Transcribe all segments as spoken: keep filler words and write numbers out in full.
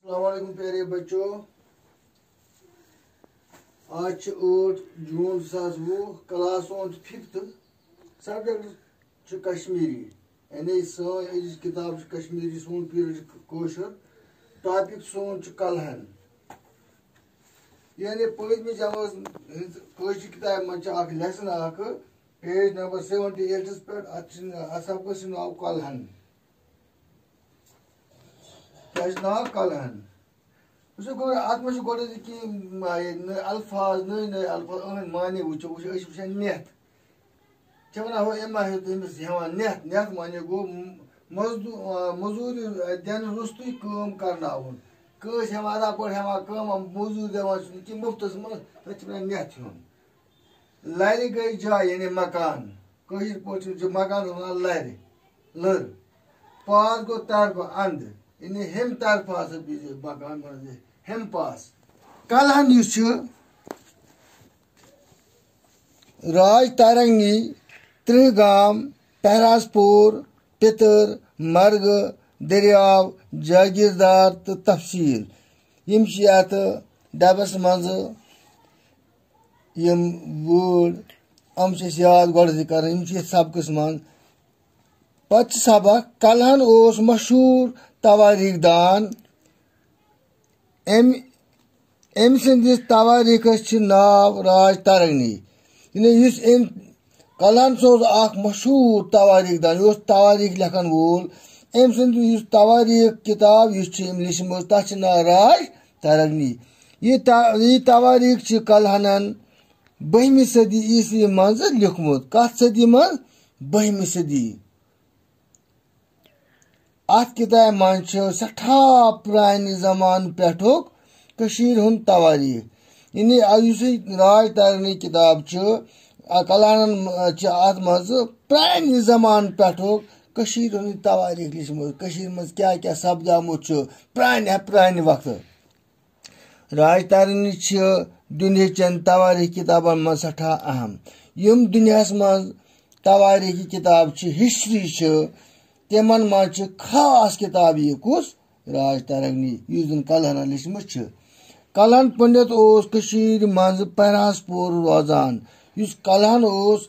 السلام علیکم پیارے بچو۔ آز چھِ ٲٹھ جوٗن زٕ ساس وُہ، کلاس سون چھُ ففتھ، سبجیکٹ چھُ کشمیٖری۔ یعنی سٲنۍ أزِچ کِتاب چھِ کشمیٖری، سون پیٖریڈ چھُ کٲشُر، ٹاپِک سون چھُ کلہن۔ یعنی پٔتمہِ جمٲژ ہٕنٛز کٲشِر کِتابہِ منٛز چھِ اکھ لیسن اکھ، پیج نمبر سیونٹی ایٹس پٮ۪ٹھ، اتھ چھِ، اتھ سبقس چھُ ناو کلہن۔ کیٛاہ چھُ ناو؟ کلہن۔ وٕچھِو گۄڈٕ، اَتھ منٛز چھِ گۄڈٕ کینٛہہ، آ، یہِ نٔے الفاظ، نٔے نٔے الفاظ، أہٕنٛدۍ معنی وٕچھو، وٕچھو، أسۍ چھِ وٕچھان نٮ۪تھ۔ چھِ وَنان، ہو، أمۍ ما ہیوٚت أمِس ہٮ۪وان نٮ۪تھ؟ نٮ۪تھ معنی گوٚو م-، مزدو-، آ، مٔزوٗرِ دِنہٕ روٚستُے کٲم کرناوُن۔ کٲنٛسہِ ہٮ۪وان، یِتھَے پٲٹھۍ ہٮ۪وان کٲم، مٔزوٗرۍ دِوان چھُنہٕ کینٛہہ مُفتَس منٛز، تَتھ چھِ وَنان نٮ۪تھ ہیوٚن۔ لرِ گٔے جاے، یعنی مکان۔ کٲشِر پٲٹھۍ چھِ مکانَس وَنان لرِ، لٔر۔ پاس گوٚو طرفہٕ اَندٕ، یعنی ہیٚمہِ طرفہٕ ہسا بِہِو مکان منٛز، ہیٚمہِ پاس۔ کلہن یُس چھُ، راج تارنگی، ترٕٛہ گام، پہراز پوٗر، پِتٕر، مرگہٕ، دٔریاو، جاگیردار تہٕ تفسیٖر۔ یِم چھِ یَتھ ڈبس منٛز یِم وٲڈ، یِم چھِ أسۍ یاد گۄڈٕ تہِ کران، یِم چھِ یَتھ سبقس منٛز۔ پتہٕ چھِ سبق، کلہن اوس مشہوٗر توٲریٖخ دان۔ أمۍ، أمۍ سٕنٛدِس توٲریٖخس چھِ ناو راج ترنگی۔ یعنی یُس أمۍ، کلہن سا اوس اکھ مشہوٗر توٲریٖخ دان، یہِ اوس توٲریٖخ لیکھن وول۔ أمۍ سٕنٛز یُس توٲریٖخ کِتاب یُس چھِ أمۍ لیچھمٕژ، تَتھ چھِ ناو راج ترنگی۔ یہِ تا-، یہِ توٲریٖخ چھِ کلہنن بٔہمہِ صدی عیسوی منٛز لیوٗکھمُت۔ کتھ صدی منٛز؟ بٔہمہِ صدی۔ اتھ کتابہِ منٛز چھُ سٮ۪ٹھاہ پرانہِ زمانہٕ پٮ۪ٹھُک کٔشیٖرِ ہُنٛد توٲریٖخ۔ یعنی، آ، یُس یہِ راج ترنگی کِتاب چھِ، آ، کلہنن، آ، چھِ اتھ منٛز پرانہِ زمانہٕ پٮ۪ٹھُک کٔشیٖرِ ہُنٛد توٲریٖخ لیچھمٕژ، کٔشیٖرِ منٛز کیٛاہ کیٛاہ سپدیومُت چھُ پرانہِ، پرانہِ وقتہٕ۔ راج ترنگی چھِ دُنیاہچٮ۪ن توٲریٖخ کِتابن منٛز سٮ۪ٹھاہ اہم۔ یِم دُنیاہس منٛز توٲریٖخی کِتاب چھِ، ہسٹری چھِ، تِمن منٛز چھِ خاص کِتاب یہِ کُس؟ راج ترنگی، یُس زن کلہنن لیچھمٕژ چھِ۔ کلہن پنڈت اوس کٔشیٖرِ منٛز پہراز پوٗر روزان۔ یُس کلہن اوس،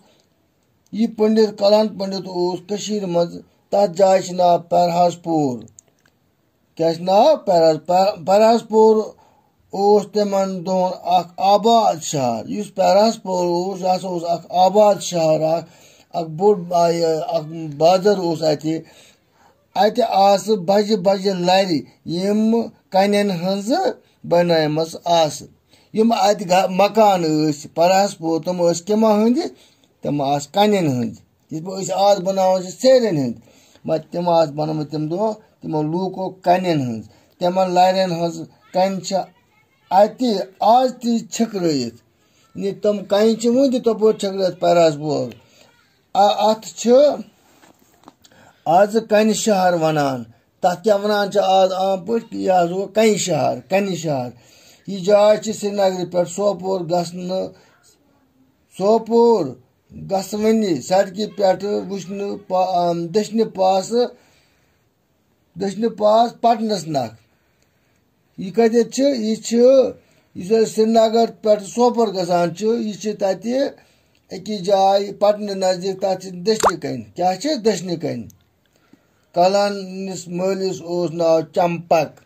یہِ پنڈت، کلہن پنڈت اوس کٔشیٖرِ منٛز، تتھ جایہِ چھِ ناو پہراز پوٗر۔ کیٛاہ چھُ ناو؟ پہراز، پہ-، پہراز پوٗر اوس تِمن دۄہن اکھ آباد شہر۔ یُس پہراز پوٗر اوس، یہِ ہسا اوس اکھ آباد شہر، اکھ، اکھ بوٚڑ، آ، یہِ، اکھ بازر اوس اتہِ۔ اتہِ آسہٕ بجہِ بجہِ لرِ، یِم کنٮ۪ن ہٕنٛزٕ بنٲومٕژ آسہٕ۔ یِم اتہِ گا-، مکان ٲسۍ پہراز پوٗر، تِم ٲسۍ کِمن ہٕنٛدِ؟ تِم آسہٕ کنٮ۪ن ہٕنٛدۍ۔ یِتھ پٲٹھۍ أسۍ آز بناوان چھِ سیرٮ۪ن ہٕنٛدۍ، مگر تِم آسہٕ بنٲومٕتۍ تَمہِ دۄہ تِمو لوٗکو کنٮ۪ن ہٕنٛز۔ تِمن لرٮ۪ن ہٕنٛز کنہِ چھِ اتہِ آز تہِ چھٔکرٲیِتھ۔ یعنی تِم کنہِ چھِ وُنہِ تہِ تپٲرۍ چھٔکرٲیِتھ پہراز پوٗر۔ آ-، اتھ چھِ آز کنہِ شہر ونان۔ تتھ کیٛاہ ونان چھِ آز عام پٲٹھۍ؟ یہِ حظ گوٚو کنہِ شہر، کنہِ شہر۔ یہِ جاے چھِ سرینگرٕ پٮ۪ٹھ سوپور گژھنہٕ، سوپور گژھوٕنہِ سڑکہِ پٮ۪ٹھ وٕچھنہٕ پا-، آم، دٔچھنہِ پاسہٕ، دٔچھنہِ پاس پٹنس نکھ۔ یہِ کتٮ۪تھ چھِ؟ یہِ چھِ، یُس أسۍ سرینگر پٮ۪ٹھ سوپور گژھان چھِ، یہِ چھِ تتہِ أکِس جایہِ پٹنہٕ نزدیٖک، تتھ چھِ دٔچھنہِ کنہِ۔ کیٛاہ چھِ؟ دٔچھنہِ کنہِ۔ کلہنس مٲلِس اوس ناو چمپک۔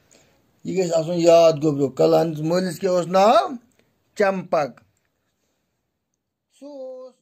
یہِ گژھِ آسُن یاد گوٚبرو۔ کلہنس مٲلِس کیٛاہ اوس ناو؟ چمپک۔ سُہ اوس